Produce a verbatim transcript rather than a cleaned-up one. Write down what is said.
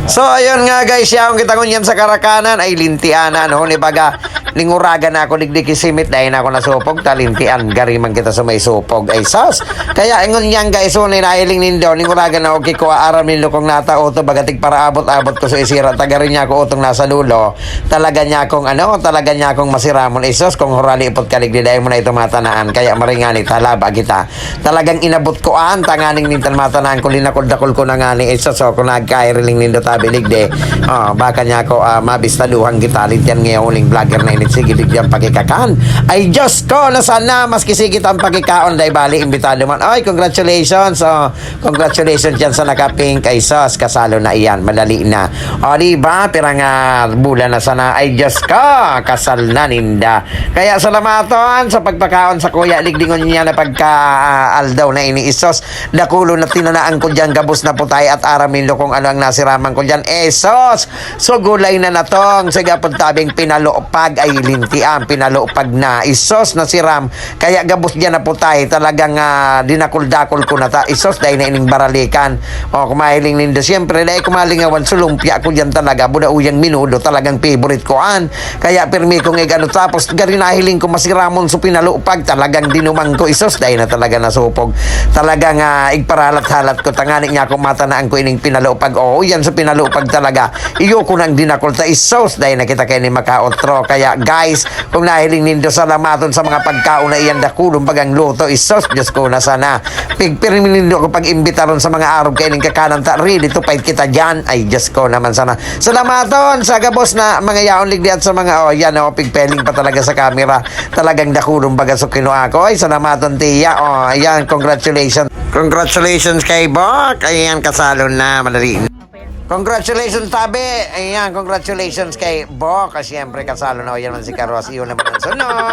So, ayun nga guys, yaon kita ngunyan sa Karakanan, ay lintian na, ano, ni baga, ninguragan na ako, digdi ki Simit, dai na ako nasupog, ta lintian, gari man kita sa may supog, ay sus. Kaya, ngunyan guys, so, nahiling nindo, ninguragan na ako, kikua, aram nindo kung nata, oto, baga, tigparaabot-abot ko sa isira, ta gari niya ako, otong nasa dulo, talaga niya akong, ano, talaga niya akong masiramon, ay sus, kung hurali ipot kalig, di dai mo na ito matanaan, kaya maringanit, halaba kita. Talagang inabot ko an tanganing nintan matanaan ko, linakol-dakol ko na ngani, eh, sus, oh, kung nagkairiling nindo tabi, digdi. Oh, baka niya ako, ah, mabistaduhan kita, lintian ngayon huling vlogger na init, sige, digdi ang pakikakan. Ay, Diyos ko, na sana, maski sige ang pakikaon, dai bali, imbitado man. Ay, congratulations, oh, congratulations dyan sa naka-pink, ay, sus, kasalo na iyan, madali na. O, di ba, pirang, ah, bulan na sana, ay, Diyos ko, kasal na ninda. Kaya salamaton sa pagpakaon sa kuya, digdi ngunyan na pagka, ah, aldaw na ini, isos. Dakulo na tinanaan ko diyan, gabos na putay at aram nindo kung ano ang nasiraman ko diyan. Esos! So gulay na natong, sige, apod tabing pinalupag, ay lintian, pinalupag na. Isos na siram, kaya gabos diyan na putay, talagang, ah, dinakul-dakol ko na ta. Isos, dai na ining baralikan. O, kung mahiling nindo, siyempre, dai ko malingawan, so lumpia ko diyan talaga, buda uyang minudo, talagang favorite ko an. Kaya pirmi kong igano, tapos gari nahiling ko masiramon so pinalupag, talagang dinumang ko, isos, dai na talaga nasupog. Talagang, ah, igparahalat-halat ko, tangani niya ako matanaan ko ining pinalupag. Oo, yan so pinalupag talaga. Iyo ko nang dinakulta, isos, dai na kita kaini makaotro. Kaya guys, kung nahiling nindo, salamaton sa mga pagkaon na iyan, dakulon bagang luto, isos, Diyos ko, na sana. Pigpirmi nindo ako pag-imbitaron sa mga arog kaining kakanan ta, ready to fight kita diyan. Ay, Diyos ko naman sana. Salamaton sa gabos na mga yaon ligdi at sa mga, oh, yan, oh, pigpeling pa talaga sa camera. Talagang dakulon baga so kinuha ko. Ay, salamaton, tiya. Oh, ayan, congratulations. Congratulations kay Bok. Ayan, kasalo na, madali na. Congratulations, tabi. Ayan, congratulations kay Bok. Siyempre, kasalo na. O, yan man si Karos. Iyon naman ang sunod.